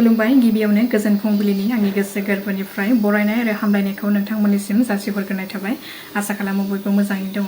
खुलुमबाय गिबियावनो गोजोन फुंबिलिनि आंनि गोसो गोरबोनिफ्राय बरायनाय आरो हामलायनायखौ नोंथांमोननिसिम जासिहरग्रोनाय थाबाय। आसा खालामो बयबो मोजाङै दङ।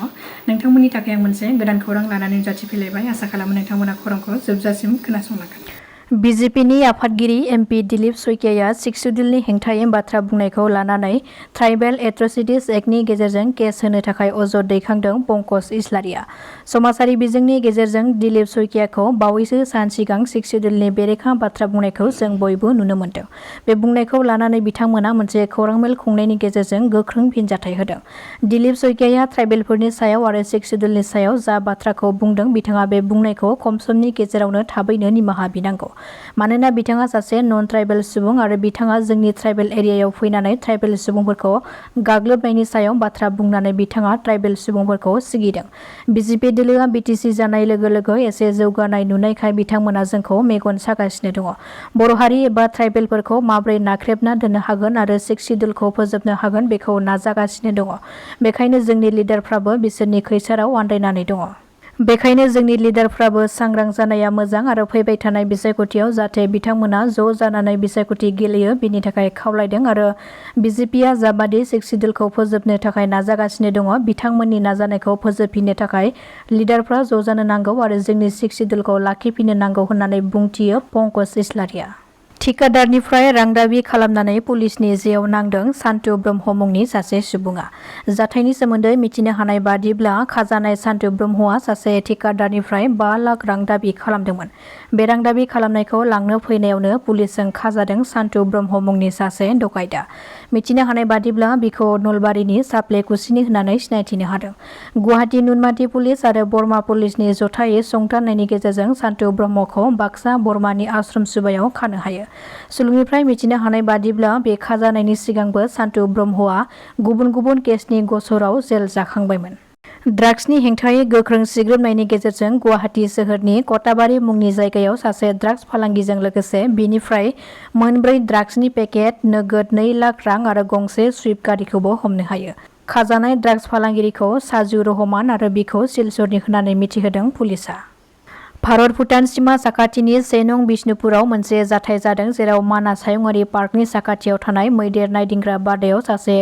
नोंथांमोननि थाखाय आं मोनसे गोदान खौरां लानानै नुजाथिफैलायबाय। आसा खालामो नोंथांमोना खौरांखौ जोबजासिम खोनासंलांगोन। बीजेपीनि आफादगिरि एमपी दिलीप सयकियाया सिक्स शेड्यूलनि हेंथायै बाथ्रा बुंनायखौ लानानै ट्राइबेल एट्रसिटिज एक्टनि गेजेरजों केस होनो थाखाय अजद दैखांदों पंकज इस्लारिया। समाजारि बिजोंनि गेजेरजों दिलीप सयकियाखौ बावैसो सान सिगां सिक्स शेड्यूलनि बेरेखा बाथ्रा बुंनायखौ जों बयबो नुनो मोन्दों। बे बुंनायखौ लानानै बिथांमोना मोनसे खौरां मेल खुंनायनि गेजेरजों गोख्रों फिनजाथाय होदों। दिलीप सयकियाया ट्राइबेलफोरनि सायाव आरो सिक्स शेड्यूलनि सायाव जा बाथ्राखौ बुंदों बिथाङा बे बुंनायखौ खम समनि गेजेरावनो थाबैनो निमाहा बिनांगौ। मानोना बिथाङा सासे नन ट्राइबेल सुबुं आरो बिथाङा जोंनि ट्राइबेल एरियायाव फैनानै ट्राइबेल सुबुंफोरखौ गाग्लोबनायनि सायाव बाथ्रा बुंनानै बिथाङा ट्राइबेल सुबुंफोरखौ सिगिदों। बीजेपी दोलोआ बीटीसी जानाय लोगो लोगो एसे जौगानाय नुनायखाय बिथांमोना जोंखौ मेगन सागासिनो दङ। बर' हारि एबा ट्राइबेलफोरखौ माबोरै नाख्रेबना दोननो हागोन आरो सिक्स शेड्यूलखौ फोजोबनो हागोन बेखौ नाजागासिनो दङ। बेखायनो जोंनि लिडारफ्राबो बिसोरनि खैसाराव आन्दायनानै दङ। बेखायनो जोंनि लिडारफ्राबो सांग्रां जानाया मोजां आरो फैबाय थानाय बिसायख'थियाव जाहाथे बिथांमोना ज' जानानै बिसायख'थि गेलेयो बेनि थाखाय खावलायदों आरो बीजेपीआ जाबादि सिक्स शेड्यूलखौ फोजोबनो थाखाय नाजागासिनो दङ बिथांमोननि नाजानायखौ फोजोबफिननो थाखाय लिडारफ्रा ज' जानो नांगौ आरो जोंनि सिक्स शेड्यूलखौ लाखिफिननो नांगौ होननानै बुंथियो पंकज इस्लारिया। ठिकादारनिफ्राय रां दाबि खालामनानै पुलिसनि जेयाव नांदों सान्थु ब्रह्म मुंनि सासे सुबुङा। जाथायनि सोमोन्दै मिथिनो हानाय बादिब्ला खाजानाय सान्थु ब्रह्मआ सासे ठिकादारनिफ्राय 5 लाख रां दाबि खालामदोंमोन। बे रां दाबि खालामनायखौ लांनो फैनायावनो पुलिसजों खाजादों सान्थु ब्रह्म मुंनि सासे डकाइता। मिथिनो हानाय बादिब्ला बिखौ नलबारिनि साप्लेकुसिनि होननानै सिनायथिनो हादों। गुवाहाटी नुनमाथि पुलिस आरो बरमा पुलिसनि जथायै संथारनायनि गेजेरजों सान्थु ब्रह्मखौ बाक्सा बरमानि आश्रम सुबायाव खानो हायो। सुलुंनिफ्राय मिथिनो हानाय बादिब्ला बे खाजानायनि सिगांबो सान्थु ब्रह्मआ गुबुन गुबुन केसनि गसराव जेल जाखांबायमोन। ड्राग्सनि हेंथायै गोख्रों सिग्रोमनायनि गेजेरजों गुवाहाटी सोहोरनि कटाबारि मुंनि जायगायाव सासे ड्राग्स फालांगिजों लोगोसे बिनिफ्राय मोनब्रै ड्राग्सनि पेकेट, नोगोद 2 लाख रां आरो गंसे स्विफ्ट गारिखौबो हमनो हायो। खाजानाय ड्राग्स फालांगिरिखौ साजु रहमान आरो बिखौ सिलचरनि होननानै मिथिहोदों पुलिसआ। भारत-भुटान सिमा साखाथिनि 1 नं बिष्णुपुराव मोनसे जाथाय जादों जेराव मानास हायुङारि पार्कनि साखाथियाव थानाय मैदेर नायदिंग्रा बादायाव सासे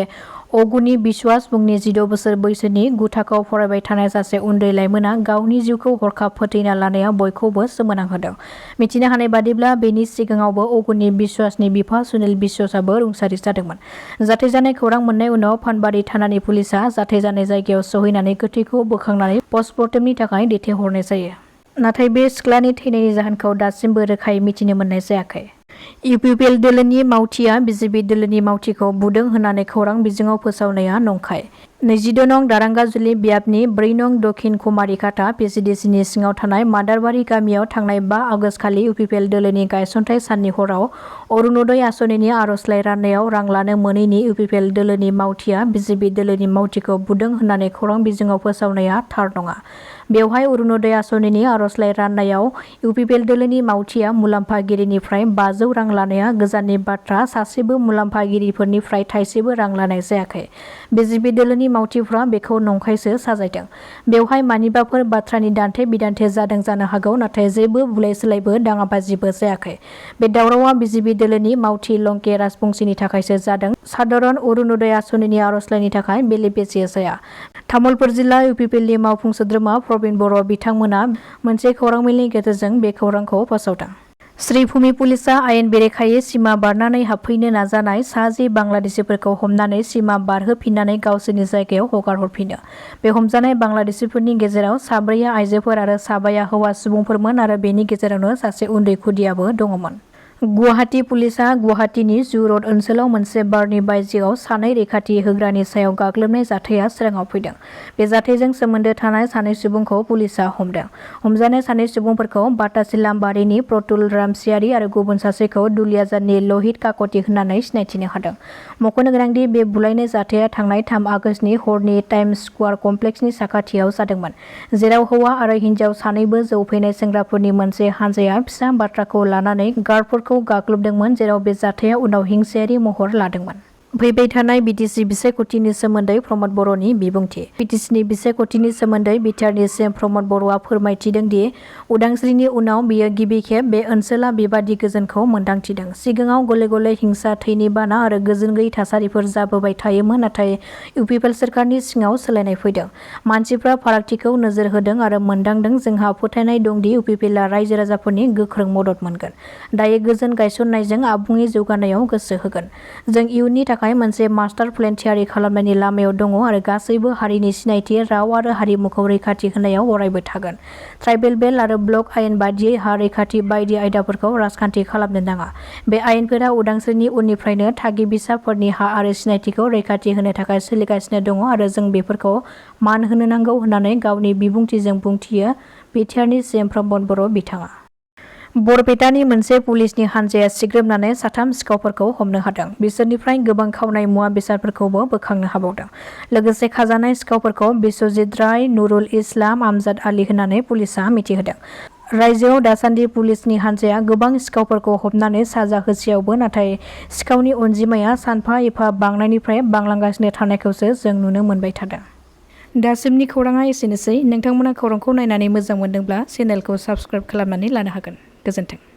अगुनि बिश्वास मुंनि 16 बोसोर बैसोनि 9 थाखोआव फरायबाय थानाय सासे उन्दै लाइमोना गावनि जिउखौ हरखाब फोथैना लानाया बयखौबो सोमोनांहोदों। मिथिनो हानाय बादिब्ला बेनि सिगाङावबो अगुनि बिश्वासनि बिफा सुनिल बिश्वासआबो रुंसारि जादोंमोन। जाथाय जानाय खौरां मोननाय उनाव फानबारि थानानि पुलिसआ जाथाय जानाय जायगायाव सहैनानै गोथैखौ बोखांनानै पस्टमर्टेमनि थाखाय दैथायहरनाय जायो। नाथाय बे सिख्लानि थैनायनि जाहोनखौ दासिमबो रोखायै मिथिनो मोननाय जायाखै। इउपिपिएल दोलोनि मावथिया बीजेपी दोलोनि मावथिखौ बुदों होननानै खौरां बिजोङाव फोसावनाया नंखाय। 26 नं दारांगाजुलि बियाबनि 4 नं दक्षिण कुमारिकाटा पिसिडिसिनि सिङाव थानाय मादारबारि गामियाव थांनाय 5 आगस्ट खालि इउपिपिएल दोलोनि गायसनथाय साननि हराव अरुणोदय आसनिनि आर'जलाइ राननायाव रां लानो मोनैनि इउपिपिएल दोलोनि मावथिया बीजेपी दोलोनि मावथिखौ बुदों होननानै खौरां बिजोङाव फोसावनाया थार नङा। बेवहाय अरुणोदय आसनिनि आर'जलाइ राननायाव इउपिपिएल दोलोनि मावथिया मुलाम्फागिरिनिफ्राय 500 रां लानाया गोजाननि बाथ्रा सासेबो मुलाम्फागिरिफोरनिफ्राय थाइसेबो रां लानाय जायाखै। बीजेपी दोलोनि मावथिफ्रा बेखौ नंखायसो साजायदों। बेवहाय मानिबाफोर बाथ्रानि दान्थे बिदान्थे जादों जानो हागौ नाथाय जेबो बुलाय सोलायबो दाङाबाजिबो जायाखै। बे दावरावआ बीजेपी दोलोनि मावथि लंके राजबंसीनि थाखायसो जादों। साधारन अरुणोदय आसनिनि आर'जलाइनि थाखाय बेले बेजे जाया। तामुलपुर जिल्ला इउपिपिएलनि मावफुं सोद्रोमा प्रबिन बर' बिथांमोना मोनसे खौरां मेलनि गेजेरजों बे खौरांखौ फोसावदों। श्रीभूमि पुलिसआ आयेन बेरेखायै सिमा बारनानै हाबफैनो नाजानाय सा 10 बांलादेशिफोरखौ हमनानै सिमा बारहोफिननानै गावसोरनि जायगायाव हगारहरफिनो। बे हमजानाय बांलादेशिफोरनि गेजेराव 4 आइजोफोर आरो 2 हौवा सुबुंफोरमोन आरो बेनि गेजेरावनो सासे उन्दै खुदियाबो दङमोन। गुवाहाटी पुलिसआ गुवाहाटीनि जु रड ओनसोलाव मोनसे बारनि बायजोआव 2 रैखाथि होग्रानि सायाव गाग्लोबनाय जाथाया सोराङाव फैदों। बे जाथायजों सोमोन्दो थानाय 2 सुबुंखौ पुलिसआ हमदों। हमजानाय 2 सुबुंफोरखौ बाटासिलामबारिनि प्रतुल रामसियारि आरो गुबुन सासेखौ दुलियाजाननि लहित काकति होननानै सिनायथिनो हादों। मख'नो गोनांदि बे बुलायनाय जाथाया थांनाय 3 आगस्तनि हरनि टाइम्स स्कुवार कमप्लेक्सनि साखाथियाव जादोंमोन। जेराव हौवा आरो हिन्जाव सानैबो जौ फेनाय सेंग्राफोरनि मोनसे हानजाया फिसा बाथ्राखौ लानानै गार्डफोरखौ गाग्लोबदोंमोन जेराव बे जाथाया उनाव हिंसायारि महर लादोंमोन। फैबाय थानाय बिटिसि बिसायख'थिनि सोमोन्दै प्रमद बर'नि बिबुंथि। बिटिसिनि बिसायख'थिनि सोमोन्दै बिटिआरनि सिएम प्रमद बर'आ फोरमायथिदों दि उदांस्रिनि उनाव बियो गिबि खेब बे ओनसोला बेबादि गोजोनखौ मोन्दांथिदों। सिगाङाव गले गले हिंसा, थैनि बाना आरो गोजोन गैयै थासारिफोर जाबोबाय थायोमोन, नाथाय इउपिपिएल सोरखारनि सिङाव सोलायनाय फैदों। मानसिफ्रा फारागथिखौ नोजोर होदों आरो मोनदांदों। जोंहा फोथायनाय दं दि इउपिपिएलआ रायजो राजाफोरनि गोख्रों मदद मोनगोन। दायो गोजोन गायसननायजों आबुङै जौगानायाव गोसो होगोन। जों इयुननि थाखाय मोनसे मास्टार प्लेन थियारि खालामनायनि लामायाव दङ आरो गासैबो हारिनि सिनायथि, राव आरो हारिमुखौ रैखाथि होनायाव अरायबो थागोन। ट्राइबेल बेल्ट आरो ब्लक आयेन बायदियै हा रैखाथि बायदि आयदाफोरखौ राजखान्थि खालामनो नाङा। बे आयेनफोरा उदांस्रिनि उननिफ्रायनो थागिबिसाफोरनि हा आरो सिनायथिखौ रैखाथि होनो थाखाय सोलिगासिनो दङ आरो जों बेफोरखौ मान होनो नांगौ होननानै गावनि बिबुंथिजों बुंथियो बिटिआरनि सिएम प्रमद बर' बिथाङा। बरपेटानि मोनसे पुलिसनि हानजाया सिग्रोमनानै 3 सिखावफोरखौ हमनो हादों। बिसोरनिफ्राय गोबां खावनाय मुवा बेसादफोरखौबो बोखांनो हाबावदों। लोगोसे खाजानाय सिखावफोरखौ बिश्वजित राय, नुरुल इस्लाम, आमजाद आली होननानै पुलिसआ मिथिहोदों। रायजोआव दासान्दि पुलिसनि हानजाया गोबां सिखावफोरखौ हमनानै साजा होसेयावबो, नाथाय सिखावनि अनजिमाया सानफा एफा बांनायनिफ्राय बांलांगासिनो थानायखौसो जों नुनो मोनबाय थादों। दासिमनि खौराङा एसेनोसै। नोंथांमोना खौरांखौ नायनानै मोजां मोनदोंब्ला चेनेलखौ साबस्क्राइब खालामनानै लानो हागोन। गोजोन्थों।